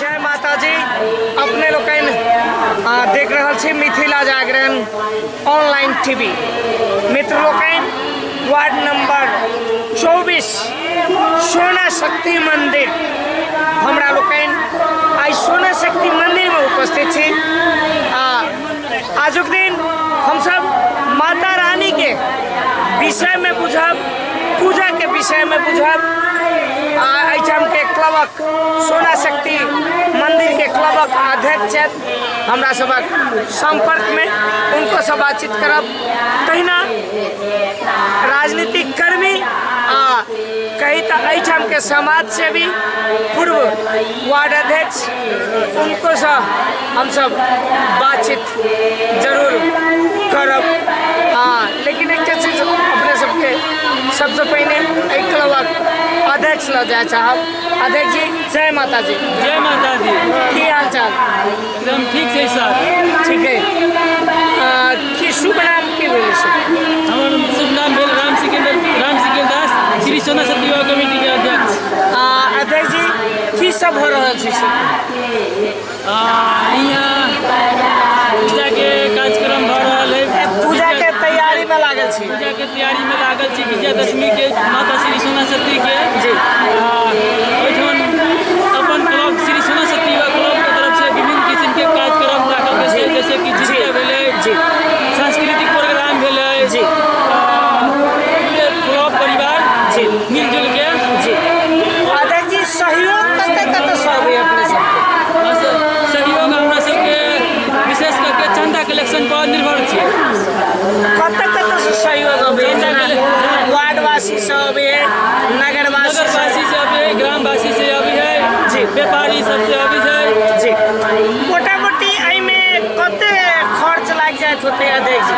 जय माता जी। अपने लोकनि देख रहल छी मिथिला जागरण ऑनलाइन टीवी। मित्र लोकनि, वार्ड नंबर 24 सोना शक्ति मंदिर, हमरा लोकनि आइ सोना शक्ति मंदिर में उपस्थित छी। आजुक दिन हमसब माता रानी के विषय में बुझब, पूजा के विषय में बुझब। एहिठाम के क्लबक सोना शक्ति मंदिर के क्लबक अध्यक्ष छथि, हमरा सबक संपर्क में उनको से बातचीत करब। तहिना राजनीतिक कर्मी आ कही तो एहिठाम के समाज सेवी पूर्व वार्ड अध्यक्ष, उनको से हम सब बातचीत जरूर करब। हाँ, लेकिन एक चीज अपने सबके सबसे पहिने एहि क्लबक अध्यक्ष लग जाए चाहब। अध्यक्ष जी, जय माता जी। जय माता दी। की हाल चाल? एकदम ठीक छै सर। ठीक है। की शुभ नाम की भेल से? हमर शुभ नाम भेल राम सिकंदर, राम सिकंदर दास, श्री सोना शक्ति युवा कमेटी के अध्यक्ष। अध्यक्ष जी, की सब हो रहल छै से? यहाँ पूजा के कार्यक्रम भऽ रहल है। पूजा के तैयारी में लागल छी? पूजा के तैयारी में लागल छी, विजयादशमी के, माता श्री सोना शक्ति के। ओहिठाम अपन क्लब श्री सोना शक्ति युवा क्लब के तरफ से विभिन्न किस्म के कार्यक्रम राखल गेल छै, जैसे कि झिझिया भेलै, सांस्कृतिक प्रोग्राम भेलै। पूरे क्लब परिवार मिलजुल के। जी अध्यक्ष जी, सहयोग कतऽ कतऽ से अबैया अपने सबके? सहयोग हमरा सबके विशेष करके चंदा कलेक्शन पर निर्भर छै। कतऽ कतऽ से सहयोग अबैया? चंदा जेना वार्डवासी से अबैया, नगरवासी से? नगरवासी से अबै है, ग्रामवासी से अबै है, व्यापारी सब से अबै छै। जी, मोटा मोटी एहिमे कते खर्च लागि जाइत होतै अध्यक्ष जी?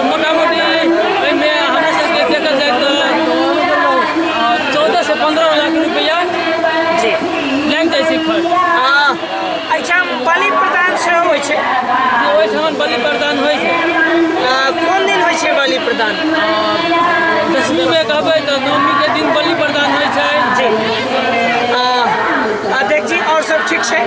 मोटा मोटी एहिमे हमरा सबके देखल जाय तऽ 14 से 15 लाख रुपया लागि जाइ छै खर्च। एहिठाम बलि प्रदान सेहो होइ छै? ओहिठाम बलि प्रदान होइ छै। कोन दिन होइ छै बलि प्रदान? दशमीमे कहबै तऽ नवमी के दिन बलि प्रदान होइ छै। जी, अध्यक्ष जी, और सब ठीक छै?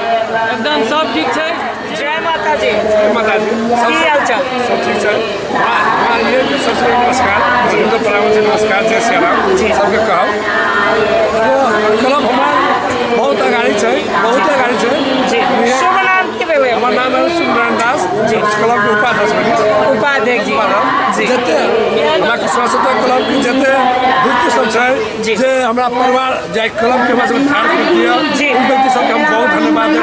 एकदम सब ठीक छै। जय माता जी। जय माता जी। की हाल चाल? सब ठीक छै। हमरा ये सबसे नमस्कार, हिन्दू प्रणाम छै, नमस्कार, जय श्री राम सबके कहब। क्लब हमार बहुत अगाड़ी छै, बहुत अगाड़ी छै। जी, शुभ नाम की भेलै? हमर नाम है सुमरान दास, क्लब के उपाध्यक्ष बनी। उपाध्यक्ष जी। जते हमरा सरस्वती क्लब के जते व्यक्ति सब छै, जे हमरा परिवार जाय क्लब के हमरा सब ठाढ़ कर दिया, उन व्यक्ति सबके हम बहुत धन्यवाद देब।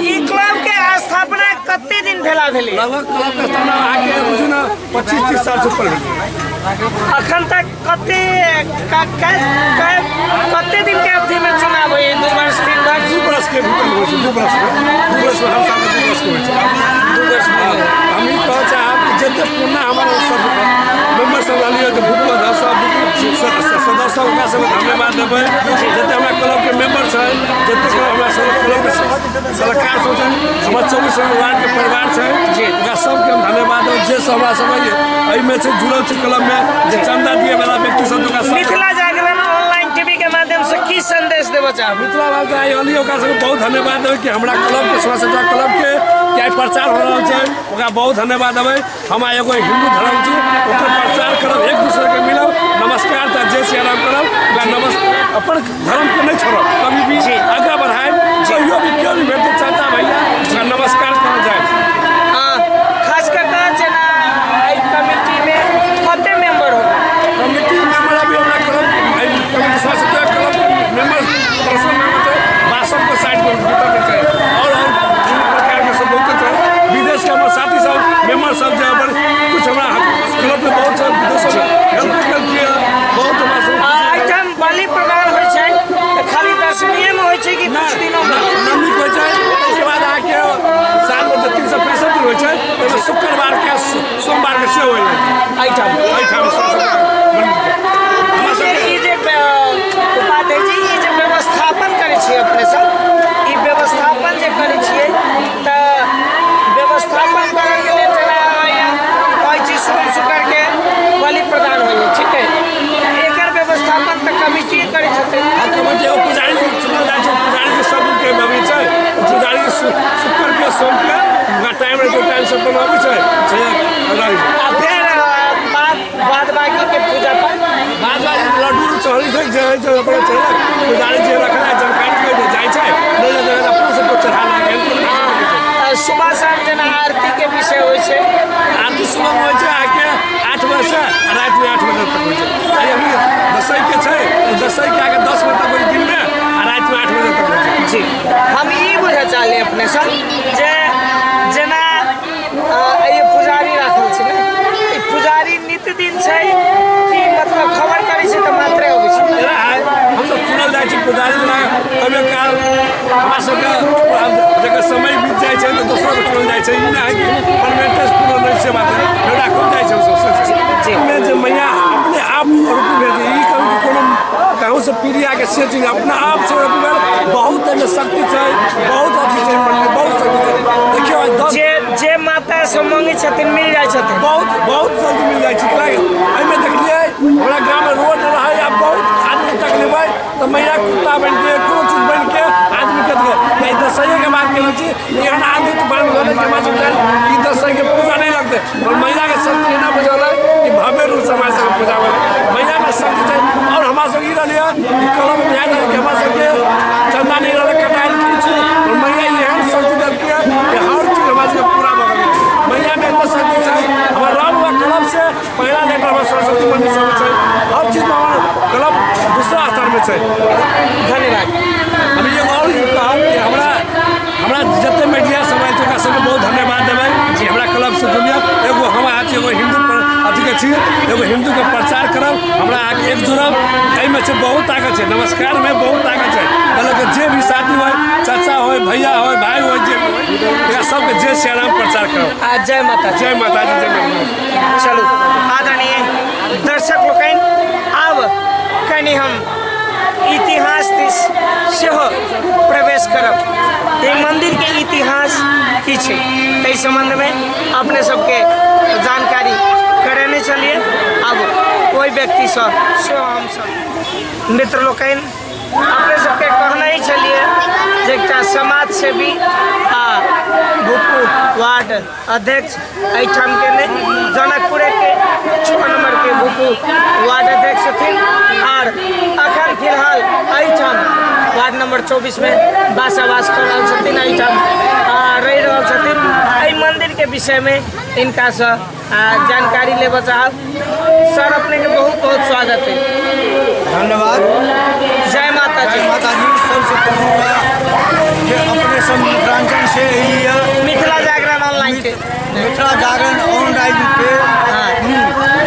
ई क्लब के स्थापना कते दिन भेला भेलै? लगभग क्लब के स्थापना अहाँके बुझू ने 25-30 साल से ऊपर भेलै। अखन तक कते कते दिन के अवधि में चुनाव होइए? 2 वर्ष, 3 वर्ष? 2 वर्ष के भीतर होइ छै, 2 वर्ष में, 2 वर्ष में, हर साल में 2 वर्ष के होइ छै। 2 वर्ष में। हम ई कहऽ चाहब कि जते पुरना हमर सब मेंबर सब रहलियै, जे भूपल सब सदस्य सब, ओकरा सबके धन्यवाद देबै। जते हमरा क्लब के मेंबर छै, जते हमरा सब क्लब के सलाहकार सब छै, हमर 24 वार्ड के परिवार छै, ओकरा सबके हम धन्यवाद देबै। जे सब हमरा सब एहिमे छै, जुड़ल छै क्लब में, जे चंदा दिए वाला व्यक्ति सब, ओकरा सब। मिथिला जागरण ऑनलाइन टीवी के माध्यम से की संदेश देबऽ चाहब? मिथिला वाला आइ अली, ओकरा सबके बहुत धन्यवाद देबै कि हमरा क्लब के, सोना क्लब के कि आइ प्रचार हो रहल छै, ओकरा बहुत धन्यवाद देबै। हम आइ एगो हिंदू धर्म छी, ओकर प्रचार करब, एक दूसरे के मिलब, नमस्कार तऽ जय सिया राम करब। ओकरा नमस्कार, अपन धर्म के नहीं छोड़ब कभी भी, आगाँ बढ़ाएब। कहियो भी केओ भी भेटतै चाचा भैया, ओकरा नमस्कार करल जाय। खास कऽ कऽ जेना एहि कमिटी में कते मेंबर होतै? कमिटी मेंबर अभी हमरा क्लब कमिटी सदस्य क्लब के मेंबर पर्सनल मेंबर छै 62 के 60 के भीतर में छै, और विभिन्न प्रकार के सब बहुते छै। विदेश के हमर साथी सब मेंबर सब जे अपन कुछ हमरा क्लब में बहुत सब विदेश में हेल्प केलकै, बहुत हमरा सब। एहिठाम बलि प्रदान होइ छै तऽ खाली दशमीए में होइ छै कि कुछ दिनों में? नवमी होइ छै, ताहिके बाद अहाँके अपना चढ़ेलक। पुजारी जे रखल है जानकारी के जाइ छै, नहि जाइ छै अपना सब चढ़ा लेलक, एहन कोनो दिक्कत नहि छै। सुबह शाम जेना आरतीके विषय होइ छै? आरती सुबहमे होइ छै अहाँके 8 बजेसँ आ रातिमे 8 बजे तक होइ छै। आ अभी दसैँके छै, दसैँके अहाँके 10 बजे तक होइ छै दिनमे आ रातिमे 8 बजे तक होइ छै। जी, हम ई बुझऽ चाहलियै अपनेसँ जे जेना ई पुजारी राखल छै ने, ई पुजारी नित्य दिन छै कि मतलब खबर करै छै तऽ मात्रे अबै छै? जेना आइ हमसब चुनल जाइ छी पुजारी, जेना कहियो काल हमरा सबके जकर समय बीत जाइ छै तऽ दोसरोके चुनल जाइ छै। ई नहि है कि परमानेंट चुनल नहि छै, बात फेर राखल जाइ छै हमसब। मे जे मैया अपने आप रूप भेल छै, ई कहू कि कोनो कहूँ से पीढ़ी आके से चीज अपना आप से रूप भेल। बहुत एहिमे शक्ति छै, बहुत अथी छै, मन्दिर बहुत शक्ति छै। देखियौ, आइ 10 जे जे माता से मांगै छथिन मिल जाइ छथिन? बहुत बहुत जल्दी मिल जाइ छै। एहिमे देखलियै, हमरा गाममे रोड रहै आ बहुत आदमीके तकलीफ है तऽ मैया कुत्ता बनिके, कोनो चीज बनिके आदमीके देखै। दसैँके बात केने छी, एहन आदमी तूफान भेलै कि हमरा सबके ई दसैँके पूजा नहि लगतै, पर मैयाके शक्ति एना बुझल है कि भव्य रूपसँ हमरा सबके पूजा भेलै। मैयामे शक्ति छै। आओर हमरा सबके ई रहलै कि क्लब बुझाइ रहै कि हमरा सबके चन्दा नहि रहलै कटायल किछु, पर मैया एहन शक्ति देलकै कि हर चीज हमरा सबके पूरा भऽ गेलै। मैयामे एते शक्ति छै। हमर राम बाबा क्लब से पहिला लेटर हमर सरस्वती मन्दिर सबमे छै। हर चीजमे हमर क्लब दूसरा स्थानमे छै। धन्यवाद। हम एगो आओर कहब कि हमरा हमरा जते मीडिया सब आयल छै, ओकरा सबके बहुत धन्यवाद देबै जे हमरा क्लब से जुड़िए। एगो हम अहाँ छी, एगो हिन्दू पर अथीके छी, एगो हिन्दूके प्रचार करब, हमरा अहाँके एक जुड़ब। एहिमे छै बहुत ताकत छै, नमस्कारमे बहुत ताकत छै। कहलक जे भी साथी होइ, चाचा होइ, भैया होइ, भाई होइ, जे भी होइ, एकरा सबके जय सियाराम प्रचार करब। आ जय माता दी। जय माताजी, जय माता। चलू आदरणीय दर्शक लोकनि, आब कनि हम इतिहास दिस सेहो प्रवेश करब। एहि मन्दिरके इतिहास की छै, ताहि सम्बन्धमे अपने सबके जानकारी करेने छलियै। आब ओहि व्यक्तिसँ सेहो हमसब मित्र लोकनि अपने सबके कहने ही छलियै जे एकटा समाज सेवी आ भूतपूर्व वार्ड अध्यक्ष एहिठामके नहि, जनकपुरेके 6 नम्बरके भूतपूर्व वार्ड अध्यक्ष छथिन आर अखन फिलहाल एहिठाम वार्ड नंबर 24मे बासावास कऽ रहल छथिन, एहिठाम रहि रहल छथिन। एहि मन्दिरके विषयमे इनकासँ जानकारी लेबऽ चाहब। सर, अपने के बहुत बहुत स्वागत है। धन्यवाद। जय माता जी। जय माता जी। सबसे पहिलुका जे अपने सब मिथिलांचल से एलियै। मिथिला जागरण ऑनलाइन के। मिथिला जागरण ऑनलाइन के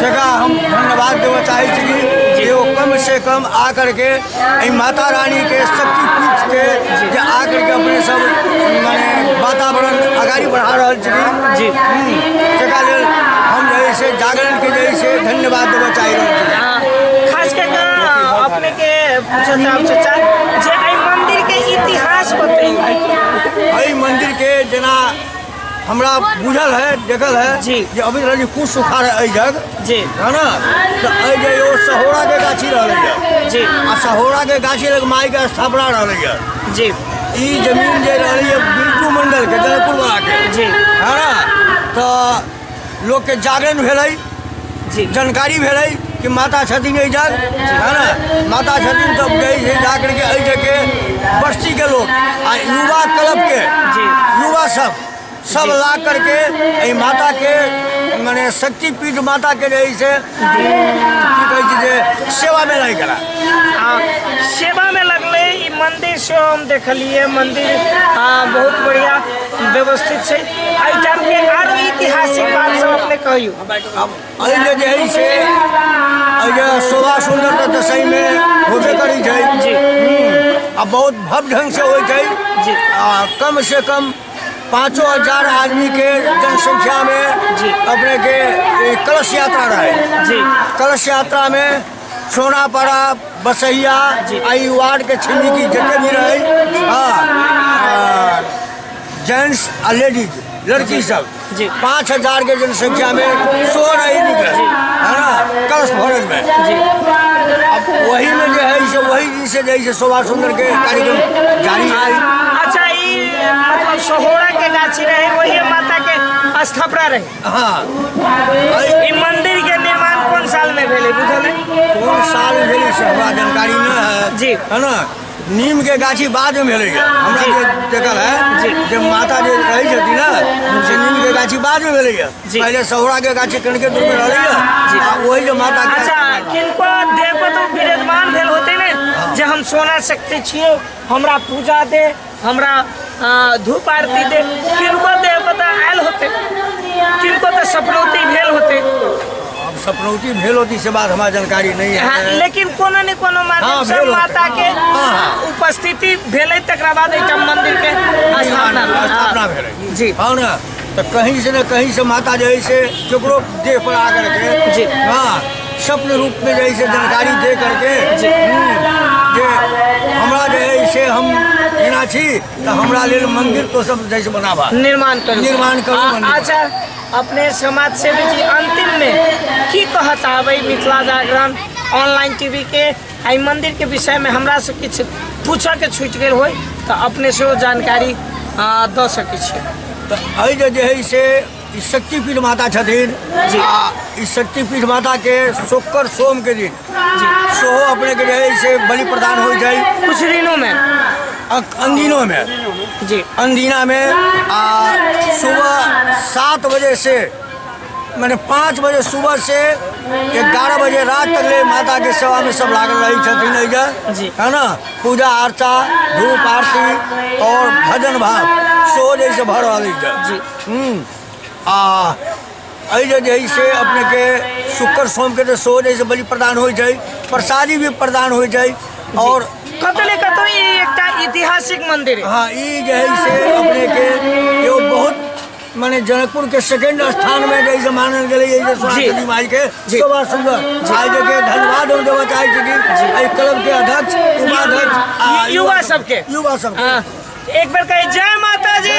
जगह हम धन्यवाद देबऽ चाहै छी कि जे ओ कम से कम आ करके एहि माता रानी के शक्तिपीठ के जे आ करके अपने सब माने वातावरण अगाडि बढ़ा रहल छी तकरा लेल हम जे है से जागरण के जे है से धन्यवाद देबऽ चाहि रहल छी। खास कऽ कऽ अपने के पूछऽ चाहब चाचा जे एहि मंदिर के इतिहास बतैयौ। एहि मंदिर के जेना हमरा बुझल है, देखल है जे अभी रहल कुछ सुखार एहि जग है ना, तऽ एहि जे एगो सहोरा के गाछी रहलै है आ सहोरा के गाछी लग माई के स्थापना रहलै है। ई जमीन जे रहलै है बिल्टू मंडल के, जनकपुर वाला के है ना, तऽ लोक के जागरण भेलै, जानकारी भेलै कि माता छथिन एहि जग है ना, माता छथिन। तब जे है जा करके एहि जगह बस्ती के लोग आ युवा क्लब के युवा सब सब ला करके एहि माता के माने शक्तिपीठ माता के जे है से की कहै छै जे सेवा में लागि गेला। सेवा में लगलै। ई मंदिर सेहो हम देखलियै, मंदिर बहुत बढ़िया व्यवस्थित छै। एहिठाम के आरो ऐतिहासिक बात सब अपने कहियौ। अब एहिमे जे है से एहि जे शोभा सुन्दर तऽ दशईमे होबे करै छै आ बहुत भव्य ढङ्गसँ होइ छै आ कम से कम 5000 आदमीके जनसंख्यामे अपनेके ई कलश यात्रा रहै। कलश यात्रामे सोनापाड़ा, बसैया आ ई वार्डके छिन्नीकी जते भी रहै, हँ, जेंट्स आ लेडीज लड़की सब 5000 के जनसंख्या में सो रही निकल है ना कलश भरल में। अब वही में जे है से वही दिन से जे है से शोभा सुंदर के कार्यक्रम जारी है। अच्छा, ई मतलब सोहोरा के गाछी रहे, वही माता के स्थापना रहे? हाँ। ई मंदिर के निर्माण कौन साल में में भेलै बुझल है? कोन साल में भेलै से हमरा जानकारी नहि है। जी। है ना, नीम के गाछी बाद में भेलै है, हमरा जे देखल है जे माता जे रहै छथिन ने से नीम के गाछी बाद में भेलै है। जी। पहले सौरा के गाछी कनके दूर में रहलै है आ वही जे माता के अच्छा, किनको देह पर तो विराजमान भेल होते ने जे हम सोना शक्ति छियो, हमरा पूजा दे, हमरा धूप आरती दे, किनको देह पर तो आयल होते, किनको तो सपनौती भेल होते। अब सपनौती भेल होती से बात हमरा जानकारी नहीं है। हाँ, लेकिन कोनो ने कोनो माध्यम हाँ, से भेल होतै। माता के हाँ। उपस्थिति भेलै, तकरा बाद एहिठाम मंदिर के स्थापना स्थापना भेलै। जी। हाँ ना, तो कहीं से न कहीं से माता जे है से केकरो देह पर आ करके, जी। हाँ, स्वप्न रूप में जे है से जानकारी दे करके, जी। जे हमरा जे है से हम एना छी तऽ हमरा लेल मंदिर तो सब जैसे बनाबा निर्माण करू, निर्माण करू मंदिर। अच्छा, अपने समाज सेवी जी, अंतिम में की कह चाहबै मिथिला जागरण ऑनलाइन टीवी के एहि मंदिर के विषय में? हमरा से किछु पूछऽ के छूटि गेल होय तऽ अपने सेहो जानकारी दऽ सकै छी। तऽ एहि जे जे है से ई शक्तिपीठ माता छथिन जी। आ ई शक्तिपीठ माता के शुक्र सोम के दिन सेहो अपने के जे है से बलि प्रदान होइ छै। कुछ दिनों में अनदिनो में। जी। अनदिना में आ सुबह 7 बजे से माने 5 बजे सुबह से 11 बजे रात तक ले माता के सेवा में सब लागल रही छथिन एहिजा। जी। है ना, पूजा अर्चा, धूप आरती और भजन भाव सेहो जे से भऽ रहल एहिजा। जी। आ एहि जे जे है से अपने के शुक्र सोम के तऽ सेहो जे है से बलि प्रदान होइ छै, प्रसादी भी प्रदान होइ छै और कतौ ने कतौ ई एकटा ऐतिहासिक मंदिर है। हाँ, ई जे है से अपने के एगो बहुत माने जनकपुर के सेकंड स्थान में जे है से मानल गेलै जे सोनाक्षी माई के जी। शोभा सुंदर। आइ जे के धन्यवाद हम देबऽ चाहै छी कि एहि क्लब के अध्यक्ष, उपाध्यक्ष आ युवा सबके। युवा सबके। हाँ, एक बेर कही जय माता जी,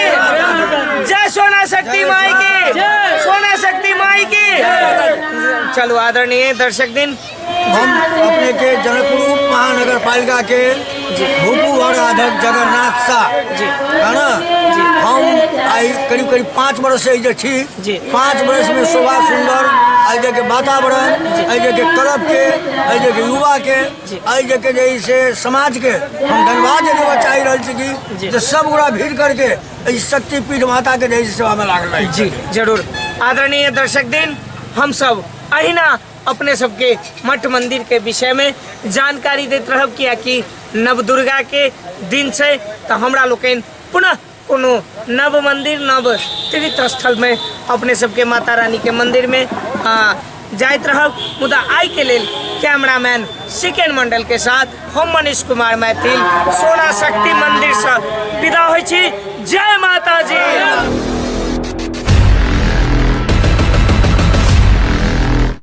जय सोना शक्ति माई की, सोना शक्ति माई की। चलू आदरणीय दर्शक दिन, हम अपने के जनकपुर उप महानगर पालिका के भूपू वार्ड अध्यक्ष जगन्नाथ शाह जी। है ना, हम आइ करीब करीब 5 वर्ष से जे छी। जी। 5 वर्ष में शोभा सुंदर एहि के वातावरण, एहि के क्लब के, एहि के युवा के, जी। एहि के जे से समाज के हम धन्यवाद देबऽ चाहि रहल छी कि जी। जे सब गोरा भीड़ करके एहि शक्तिपीठ माता के जे सेवा में लागल रही। जी जरूर। आदरणीय दर्शक दिन, हम सब अहिना अपने सबके मठ मंदिर के विषय में जानकारी दैत रहब, कियाकि नवदुर्गा के दिन छै तऽ हमरा लोकनि पुनः कोनो नव मंदिर, नव तीर्थ स्थल में अपने सबके माता रानी के मंदिर में जाइत रहब। मुदा आइ के लेल कैमरामैन सिकेन मंडल के साथ हम मनीष कुमार मैथिल सोना शक्ति मंदिर से विदा होइ छी। जय माता जी।